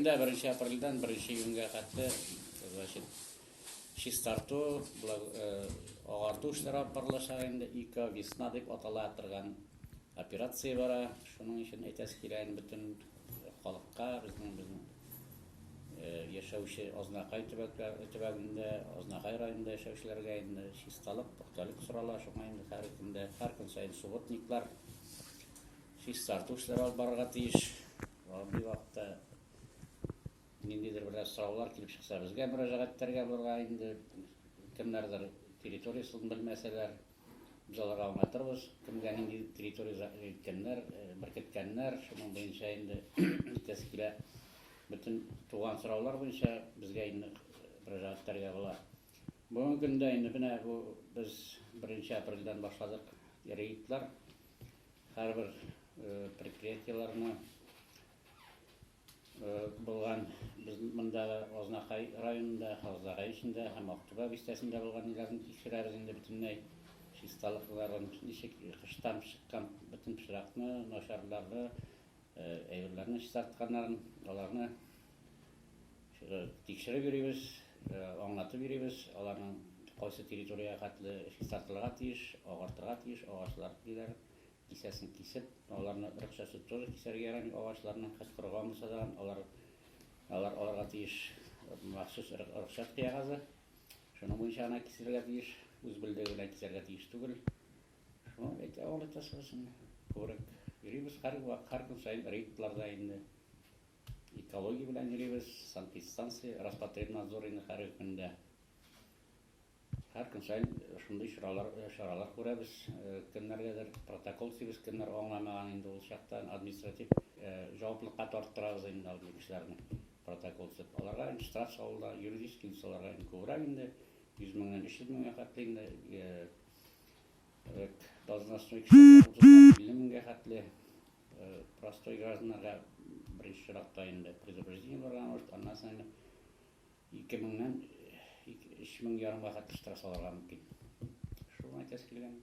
көндә 1 апрельдән 1 июньгә хәтле, значит, чистарту, агарту эшләре алып барылачак инде. Эко весна дип атала торган операция бара. Шуның өчен әйтәсе килә инде бөтен халыкка, безнең яшәүче Азнакай төбәкләр төбәгендә, Азнакай районында яшәүчеләргә инде чисталык, пөхтәлек сорала. Шуңа инде һәр көндә, һәр көн саен субботниклар, чистарту эшләре алып барырга тиеш. Андый вакытта ниндидер берәр сораулар килеп чыкса, безгә мөрәҗәгать итәргә булырга инде. Кемнәрдер территориясен белмәсәләр, без аларга аңлатырбыз, кемгә нинди территория иткәннәр, беркеткәннәр, шуның буенча инде әйтәсе килә. Бөтен туган сораулар буенча безгә инде мөрәҗәгать итәргә була. Бүгенге көндә инде менә бу без 1 апрельдән башладык рейдлар. Һәрбер предприятиеләрне булган без мондагы Азнакай районында, Азнакай эчендә һәм Актүбә бистәсендә булган ниләрне тикшерәбез инде бөтенләй чисталыкларын, ничек кыштан чыккан бөтен пычракны, начарларны, әйберләрне чистартканнарын, аларны тикшереп йөрибез, аңлатып йөрибез, аларның кайсы территориягә хәтле чистартылырга тиеш, агартырга тиеш, агачлар диләр. Кисәсен кисеп, аларны рөхсәтсез тоже кисәргә ярамый агачларны, хәт корыган булса да, алар алар алырга тиеш махсус рөхсәт кәгазе. Шуның буенча гына кисергә тиеш, үз белдеге белән кисәргә тиеш түгел. Шуны әйтә аңлатасыз инде. Күбрәк йөрибез һәр һәр көн саен рейдларда инде. Экология белән йөрибез, санэпидстанция, Роспотребнадзор инде һәр көндә. Һәр көн саен шундый чаралар, чаралар күрәбез. Кемнәргәдер протокол төзибез, кемнәр аңламаган инде ул чакта административ җаваплыкка тарттырабыз инде андый кешеләрне протокол төзеп. Аларга инде штраф салына, юридический лицаларга инде күбрәк инде 100 меңнән 300 меңгә хәтле инде должностной кешеләргә 30 50 меңгә хәтле простой гражданнарга беренче чиратта инде предупреждение барган, может, аннан соң инде 2000 нән 3500 га хәтле штраф салырга мөмкин. Шуны әйтәсе килгән.